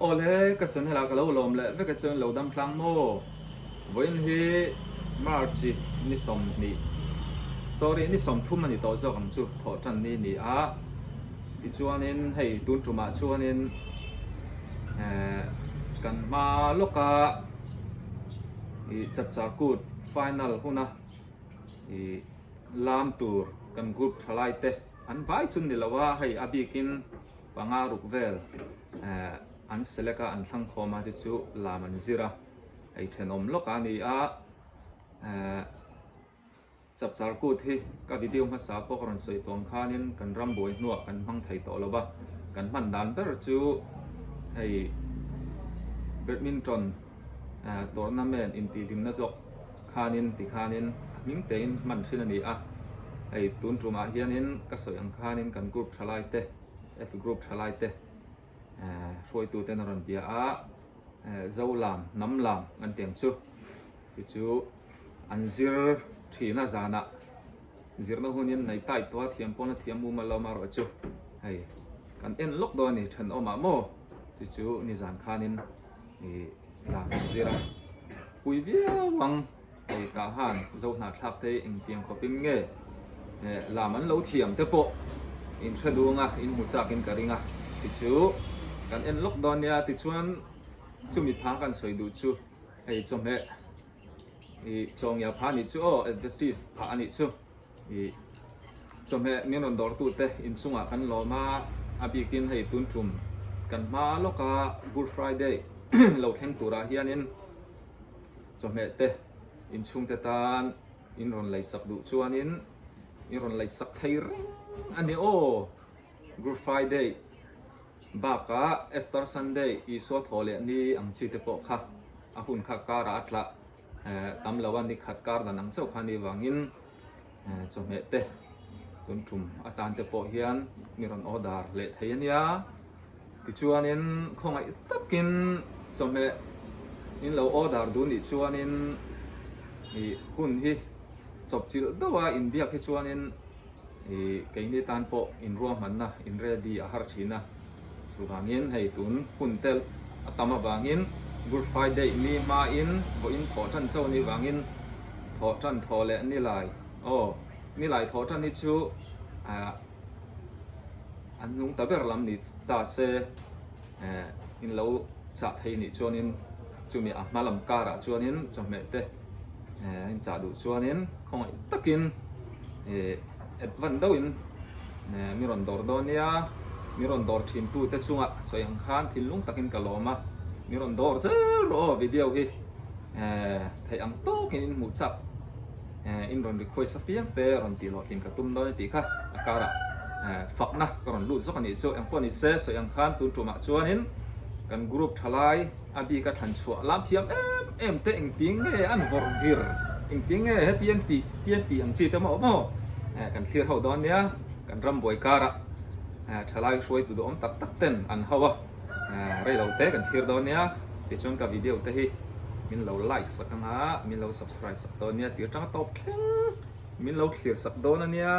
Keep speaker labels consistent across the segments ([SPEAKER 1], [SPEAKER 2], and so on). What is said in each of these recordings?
[SPEAKER 1] Awle, ka channel ah ka lo lawm leh vek a chuan lo dam tlang maw? Vawiin hi March ni 20, sorry ni 30 a ni tawh zawk ang chu thawh tan ni ni a, tichuanin hei tun tumah chuanin eh kan hma lawka ih chapchar kut final huna ih lam tur kan group thalai te an vai chu ni lo a, hei a bikin panga ruk vel eh an select a an thlang khawm a te chu lam an zir a hei thenawm lawk a ni a eh chapchar kut hi ka video hmasa pawh ka rawn sawi tawh ang khanin kan ram buai hnuah kan hmang thei tawh lo va kan hman dan ber chu hei badminton eh tournament intihhlimna zawk khanin tikhanin a hming tein hman thin a ni a, hei tun tumah hianin ka sawi ang khanin kan group thalai te F group thalai te eh hruaitu ten a rawn bia a eh zo lam hnam lam an tih ang chu chu chu an zir thin a zanah zirna hunin nei tai tawh a thiam pawn a thiam mumal lo amaherawh chu hei kan en lawk dawn a ni thenawmah maw chu chu nizan khanin ih lam an zir a. Pui viau ang hei tah han zo hnahthlak te engtiang khawpin nge lam an lo thiam te pawh in hre dung a in hmu chak in ka ring a tichu kan en lawk dawn nia tichuan chumi pha kan sawi duh chu hei chawhmeh ih chawngia pha anih chu aw advertise phah anih chu ih chawhmeh min rawn dawr tu te inchungah kan lawm a a bikin hei tun tum kan hma lawk a good friday lo thleng turah hianin chawhmeh te inchhungte tan in rawn lei sak duh chuanin in rawn lei sak thei reng a ni aw. Good Friday bakah Easter Sunday Isua thaw leh ni ang chi te pawh kha a hun kha karah a tlah tam lo a ni khat kar dan ang chauh kha ni vangin chawhmeh te tun tum atan te pawh hian mi rawn order leh thei a nia. Tichuanin khawngaih takin chawhmeh in lo order duh nih chuanin ih hun hi chawpchilh deuh a inbiak hi chuanin ih keini tan pawh inruahmanna in ready a har thin a. Chuvangin hei tun hun te a tam avangin Good Friday ni hmain vawiin thawh tan chauh ni vangin thawh tan thawh leh nilai aw nilai thawh tan hi chu ah An hnung ta ber lam ni ta se eh in lo chah thei nih chuanin chumi a hma lam karah chuanin chawhmeh te eh in chah duh chuanin khawngaih takin eh advance deuhin eh mi rawn dawr dawn nia mi rawn dawr thin tu te chungah sawi ang khan thinlung takin ka lawm a mi rawn dawr zel rawh aw video hi eh theih ang tawkin in hmuh chak. Eh in rawn request apiang te rawn tih hlawhtlin ka tum dawn a tih kha a karah eh fakna ka rawn lut zawk a nih chu engpawh ni se sawi ang khan tun tumah chuanin kan group thalai a bik a thlan chhuah lam thiam em em te engtin nge an vawrh vir engtin nge heti an tih ti an tih ang chi te maw maw eh kan thlir ho dawn nia kan ram buai karah eh thalai hruaitu duhawm tak tak ten an ho a. Rei lo te kan thlir dawn nia, tichuan ka video te hi min lo like sak anga min lo subscribe sak dawn nia tir tanga tawp thleng min lo thlir sak dawn ania.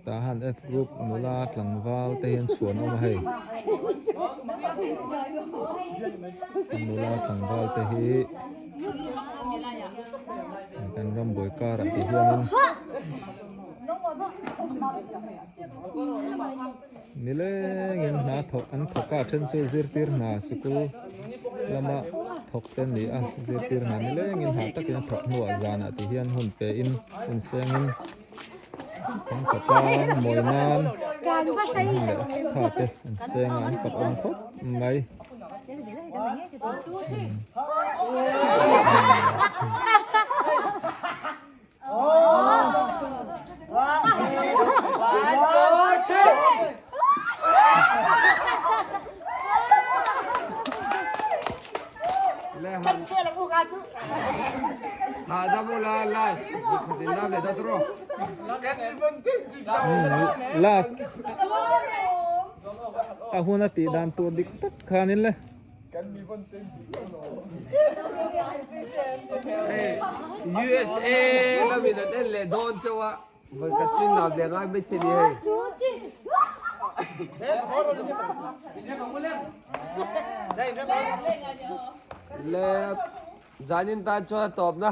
[SPEAKER 1] Tah han F group nula tlangval te hian chhuan awm a hei nula tlangval te hi kan rambuai karah ti hianin nilengin hna thawk an thawk a a then chu zirtir hna sikul lama thawk te an ni a zirtir hna nilengin hah takin a thawk hnuah zanah ti hian hun pe in hun sengin an kawp a mawi nan an hun leh tha te an seng a an kawp awm khawp mai. Last a hun a tih dan tur dik tak khanin le.
[SPEAKER 2] USA lamin an en leh dawn chauh a, vawi khat chu nap leh ngai mai che ni hei. Le zanin tan chuan a tawpna.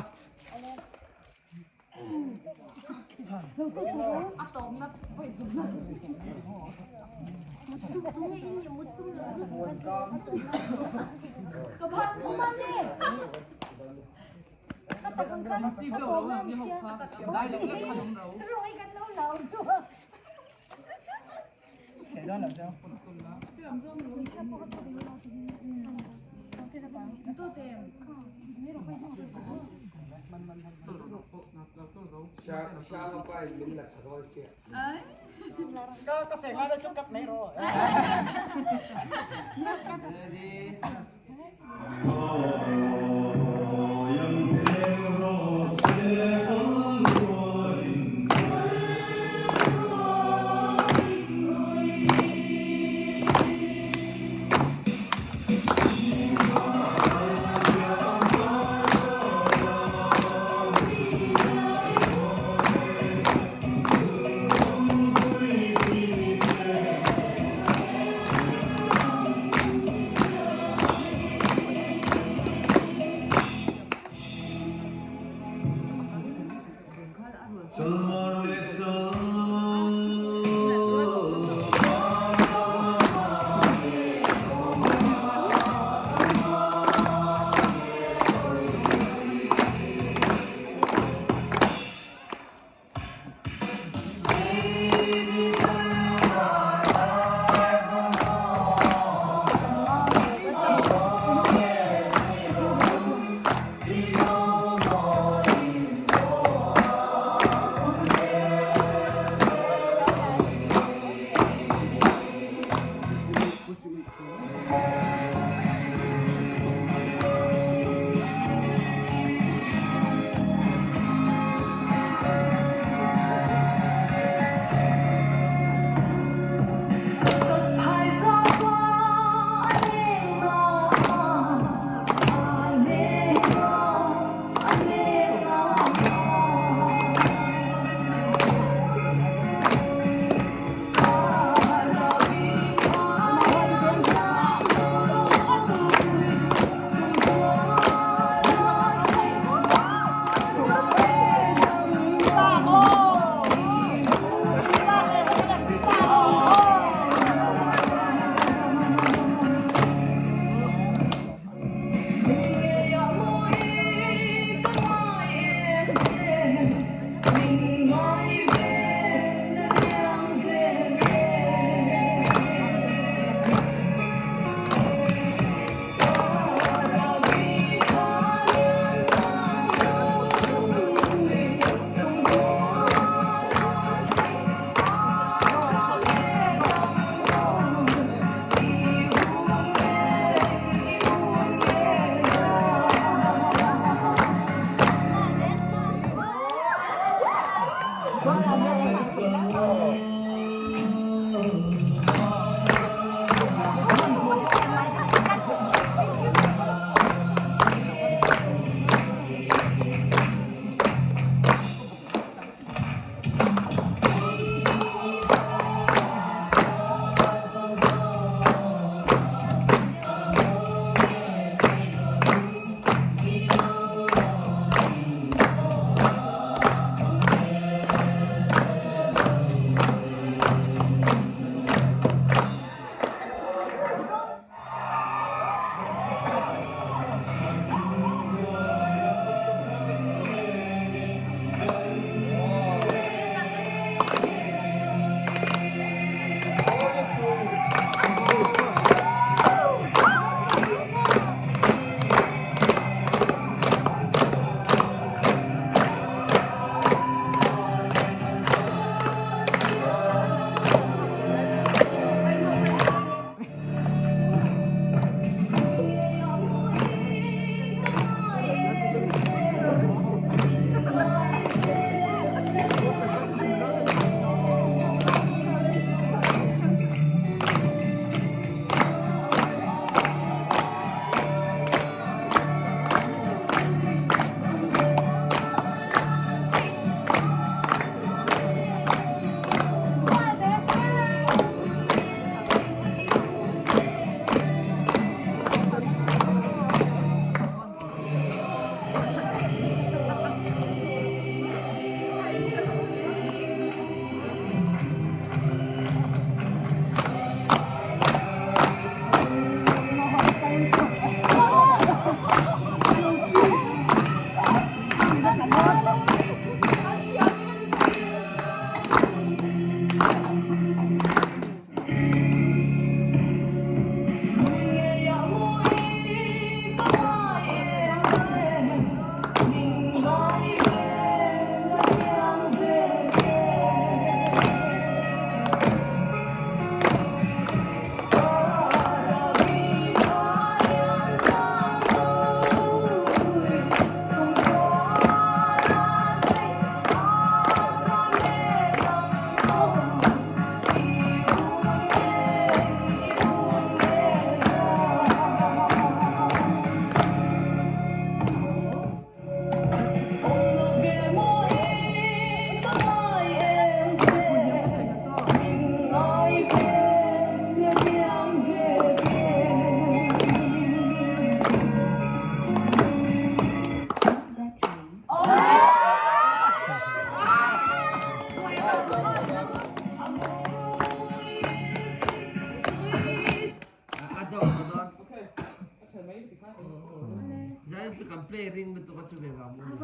[SPEAKER 2] Zanin chu kan play ring lutuk a chu ve vang maw ni.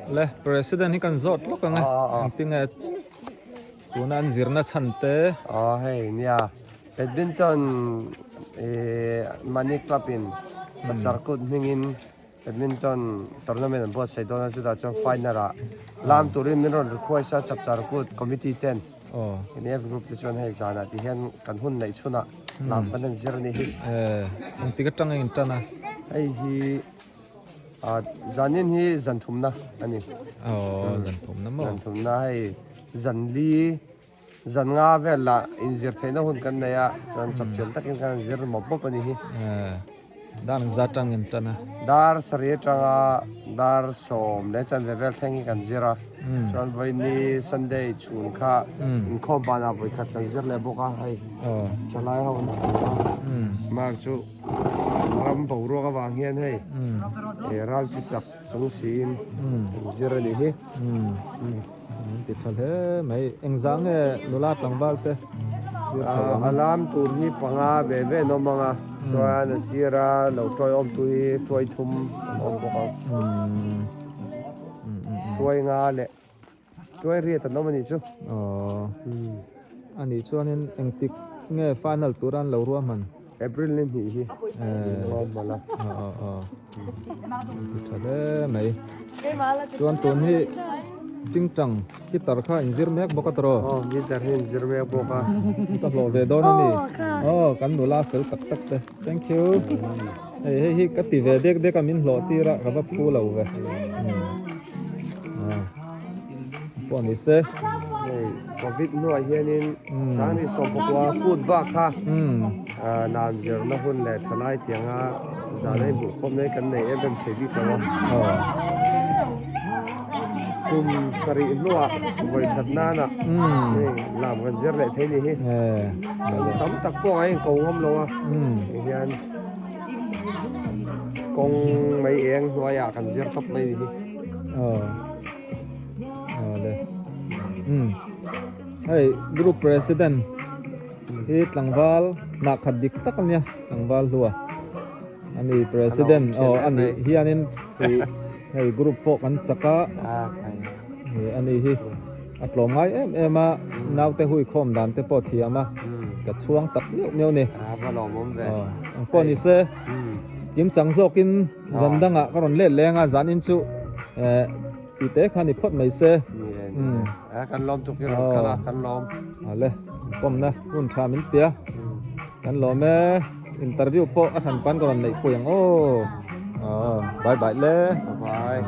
[SPEAKER 1] Le president hi kan zawt lawk ang e engtinge tuna an zirna chhan te
[SPEAKER 2] aw hei nia badminton ih money club in chapchar kut hmingin badminton tournament an buatsaih dawn a chutah chuan final ah lam turin min rawn request a chapchar kut committee ten NF group te chuan hei zanah ti hian kan hun neih chhunah lam kan han zir a nih hi
[SPEAKER 1] engtik atanga in tan a
[SPEAKER 2] hei hi Ah zanin hi zan thumna a ni.
[SPEAKER 1] Aw zan thumna maw?
[SPEAKER 2] Zan thumna hei zan li zan nga vel lah inzir theihna hun kan nei a chuan chawpchilh takin kan zir mawp mawp a ni hi.
[SPEAKER 1] Dar za tang in tan a.
[SPEAKER 2] Dar sarih atanga dar sawm leh chanve vel thleng hi kan zir a chuan vawiini Sunday chhun kha inkhawm banah vawikhat kan zir leh bawk a hei thalai ho an awm a mark chu Ram boruak avang hian hei he ral chi chak chung siin an zir a nih hi.
[SPEAKER 1] An ti tha hle mai. Engzah nge nula tlangval te zir tho ang?
[SPEAKER 2] A lam tur hi panga ve ve an awm ang a, chuan a sira lo tuai awm tu hi tuai thum an awm bawk ang. Tuai nga leh tuai riat an awm a nih chu.
[SPEAKER 1] Aww. A nih chuanin engtik nge final tura an lo ruahman?
[SPEAKER 2] April ni hnih hi ruahman a.
[SPEAKER 1] Aw aw. Ti tha hle mai. Chuan tun hi tingtang guitar kha inzir mek bawk a tawh.
[SPEAKER 2] Aw guitar hi inzir mek bawk a.
[SPEAKER 1] Ka hlawh ve dawn a ni. Aw kan nula fel tak tak te. Thank you. Hei hei hi ka ti ve dek dek a min hlawh tir a ka va phu lo ve. Pawh ni se.
[SPEAKER 2] Hei covid hnuah hianin Sangni sawmpakua kut bak kha nan zirna hun leh thalai tianga zan a inhmuh khawm mai kan nei em em thei bik lo a. Kum sarih hnuah vawi khat nana hei lam kan zir leh thei ni hi. Tam tak pawh a inko ngam lo a hei hian kawng mai eng hnuaiah kan zir tawp mai ni hi.
[SPEAKER 1] Hei group president hi tlangval hnah khat dik tak a nia tlangval hlua a ni president aw a nih hianin ih hei group pawh kan chak a ih a ni hi a tlawm ngai em em a naute hui khawm dan te pawh thiam a ka chhuang tak miauh miauh a ni aw engpawh ni se kim chang zawkin zan dangah ka rawn let leng a zanin chu eh. Ti te kha ni phawt mai se.
[SPEAKER 2] A kan lawm tuk hi rawn kal a kan lawm.
[SPEAKER 1] Ale pawmna hun tha min pia. Kan lawm e interview pawh a hran pan ka rawn neih pui ang aw. Bye bye le.
[SPEAKER 2] Bye bye.